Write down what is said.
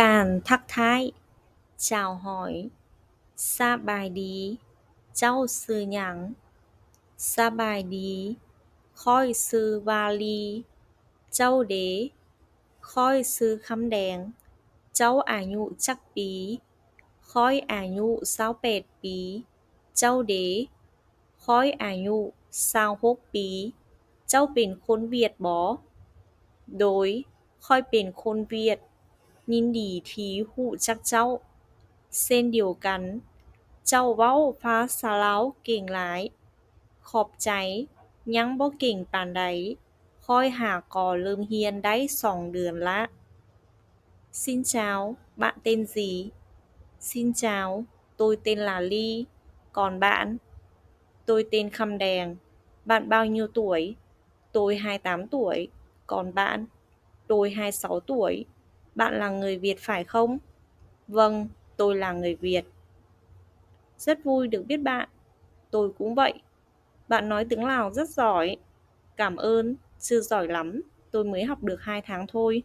ການທັກທາຍ chào hỏi. ສະບາຍດີ. ເຈົ້າຊື່ຫຍັງ? ສະບາຍດີ. ຂ້ອຍຊື່ວາລີ. ເຈົ້າເດ? ຂ້ອຍຊື່ຄຳແດງ. ເຈົ້າອາຍຸຈັກປີ? ຂ້ອຍອາຍຸຊາວແປດປີ. ເຈົ້າເດ? ຂ້ອຍອາຍຸຊາວຫົກປີ. ເຈົ້າເປັນຄົນຫວຽດບໍ? ໂດຍ, ຂ້ອຍເປັນຄົນຫວຽດ. ຍິນດີທີ່ຮູ້ຈັກເຈົ້າ. ເຊັ່ນດຽວກັນ. ເຈົ້າເວົ້າພາສາລາວເກັ່ງຫຼາຍ. ຂອບໃຈ. ຍັງບໍ່ເກັ່ງປານໃດ. ຂ້ອຍຫາກໍເລີ່ມຮຽນໄດ້ສອງເດືອນລະ. Xin chào, bạn tên gì? Xin chào, tôi tên là Ly, còn bạn? Tôi tên Khăm Đèng, bạn bao nhiêu tuổi? Tôi hai tám tuổi, còn bạn? Tôi hai sáu tuổi, bạn là người Việt phải không? Vâng, tôi là người Việt. Rất vui được biết bạn. Tôi cũng vậy. Bạn nói tiếng Lào rất giỏi. Cảm ơn, chưa giỏi lắm, tôi mới học được hai tháng thôi.